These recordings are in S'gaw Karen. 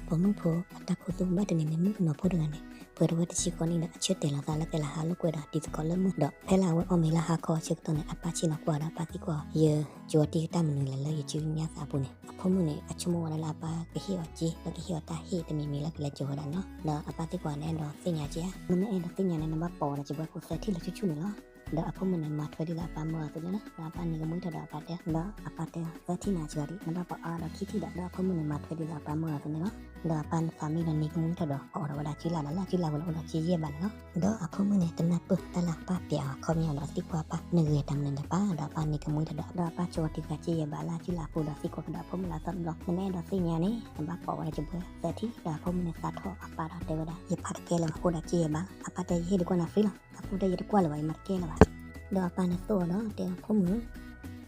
ပိာ်မုၣ်ဖိအတၢ်ခူသူၣ်ဘၣ်တနံၤန့ၣ် မုၣ်ကနီၤဖိတဂၤန့ၣ် ပှဲၤထီၣ်ဝဲတဆံဃီနံၣ်ဒီး အဆၢတဲာ်လီၤသးလၢကဲလၢဟါလိာ်ကွဲဒီး တံၤသကိးလၢမုၢ်ဒီး ဖဲလၢအဝဲအီၣ်မ့ၤလၢဟါခီအဆၢကတီၢ်န့ၣ် အပၢ်ဆ့ၣ်နီၤကွၢ်ဒီး အပၢ်သံကွၢ်အီၤ ယကၠီတံၢ်ကတၢၢ်မနုၤလဲၣ်လၢယစုညါသးအပူၤန့ၣ်. အဖိမုၣ်န့ၣ် အဆိကမိၣ်ဝဲဒၣ်လၢအပၢ်ကဟ့ၣ်အီၤစ့ လၢကဟ့ၣ်အီၤတၢ်ဟ့ၣ်တမံၤမံၤလၢကလဲၤကၠီဝဲဒၣ်န့ၣ်လီၤ. ဒီးအပၢ်သံကွၢ်အီၤ နအဲၣ်ဒိးသ့ၣ်ညါက့ဧါ, နမ့ၢ်အဲၣ်ဒိးသ့ၣ်ညါန့ၣ် နဘၣ်ပိာ်ဝဲဒီးစံးဘှဲခိၣ်သၢထံၣ်လၢဆူၣ်ဆူၣ်န့ၣ်လီၤ. ဒီးအဖိမုၣ်န့ၣ် မၤထွဲဒ်သိးအပၢ်မၢအီၤအသိးန့ၣ်လီၤ. ဒီးအပၢ်န့ၣ်ကမှံထီၣ်ဒီးအပၢ်တဲ, ဒီးအပၢ်တဲသၢထံၣ်န့ၣ်စှၤဒံး နဘၣ်ပိာ်အါဒီးခံထံၣ်ဒီး ဒီးအဖိမုၣ်န့ၣ်မၤထွဲဒ်သိးအပၢ်မၢအီၤအသိးန့ၣ်လီၤ. ဒီးအပၢ်န့ၣ်သးမံဒီးန့ၢ်ကမှံထီၣ်ဒီး အီၣ်ဒီးဝဲဒၣ်စုလၢ်ဒီးလၢစုလၢ်ဝဲလၢအိၣ်ဒီးစ့ယဲၢ်ဘးန့ၣ်လီၤ. ဒီးအဖိမုၣ်န့ၣ် တနၢ်ပၢၢ်တၢ်လၢအပၢ်ပျဲအီၤ ခီပညီဒီးသံကွၢ်အပၢ် နဂ့ၤတၢ်မနုၤလဲၣ်ပၢ်, ဒီးအပၢ်န့ၢ်ကမှံထီၣ်ဒီး ဒီးအပၢ်ကၠီတံၢ်ဃာ်စ့ယဲၢ်ဘးလၢစုလၢ်အပူၤဒီးသံကွၢ်ကဒီးအဖိမုၣ်လၢအသီတဘျီ, နမ့ၢ်အဲၣ်ဒိးသ့ၣ်ညါန့ၣ် နဘၣ်ပိာ်ဝဲဒီးစံးဘှဲသၢထံၣ်. ဒီးအဖိမုၣ်န့ၣ်သးထီၣ်အပၢ်ဒီးတဲဝဲဒၣ် ယဖးတကဲလၢၤဘၣ် အိၣ်ဒီးစ့ယဲၢ်ဘးလီၤ. အပၢ်တဲ ယဟ့ၣ်ဒုးကွၢ်နၤ free လီၤ. အဖိတဲ ယတကွၢ်လၢၤဘၣ် ယမၤတကဲလၢၤဘၣ်. ဒီးအပၢ်န့ၣ်သိၣ်အီၤဒီးတဲအီၤ ဖိမုၣ်ဧၢ,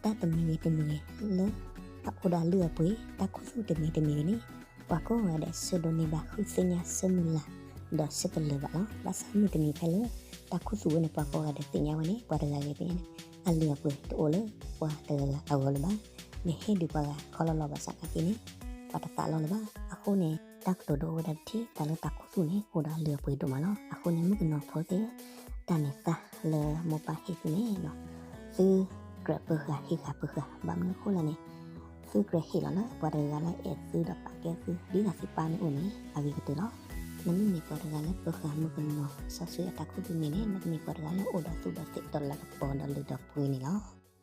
တၢ်တမံၤဂ့ၤတမံၤဂ့ၤ လၢအအိၣ်ဒီးအလုၢ်အပှ့ၤ တၢ်ခူသူၣ်တမံၤတမံၤဂ့ၤန့ၣ် ပှၤကိးဂၤဒဲးဆၢဒိးန့ၢ်ဘၣ် ဃုသ့ၣ်ညါဆၢမုၢ်လၢ် ဒီးဆၢပလၢၤဘၣ်လီၤ. ဘၣ်ဆၣ်မုၢ်တနံၤဖဲလၢ တၢ်ခူသူၣ်ဝဲန့ၣ် ပှၤကိးဂၤဒဲးသ့ၣ်ညါဝဲန့ၣ် ပှၤတဂၤဂ့ၤသ့ၣ်ညါန့ၣ် အလုၢ်အပှ့ၤတအိၣ်လၢပှၤတဂၤဂၤအဂီၢ်လၢၤဘၣ်. နဟ့ၣ်ဒုးပှၤဂၤခီလီၤလီၤဘၣ်ဆၣ်နာ်က့န့ၣ် ပှၤတသးလီလၢၤဘၣ်. အဃိန့ၣ် တၢ်ကတိၤဒိဝဲဒၣ်တထံၣ် တၢ်လၢတၢ်ခူသူၣ်န့ၣ် အိၣ်ဒီးအလုၢ်အပှ့ၤဒိၣ်မးလီၤ. အဃိန့ၣ် မုၣ်ကနီၤဖိသ့ၣ်ဧၢ, တၢ်န့ၣ်သၣ်လၢမိၢ်ပၢ်ဟ့ၣ်သုန့ၣ် သုကြၢးပၢဃာ်ဟ့ၣ်ဃာ်ပၢဃာ်, ဘၣ်မနုၤအဃိလဲၣ်န့ၣ် သုကြၢးဟ့ၣ်လီၤလၢပှၤတဂၤဂၤလၢအဲၣ်သုဒီးပာ်ကဲသု ဒ်သိးသုပၢ်မ့ၢ်အိၣ်န့ၣ် အဂ့ၤကတၢၢ်လီၤ. နမ့မ့ၢ်ပှၤတဂၤလၢပၢဃာ်မုၣ်ကနီၤစီဆှံအတၢ်ခူသူၣ်န့ၣ်န့ၣ် နကမ့ၢ်ပှၤတဂၤလၢအိၣ်ဒီးသူၣ်ဒီးသးဒီးလၤကပီၤဒီးလုၢ်ဒီးပှ့ၤန့ၣ်လီၤ.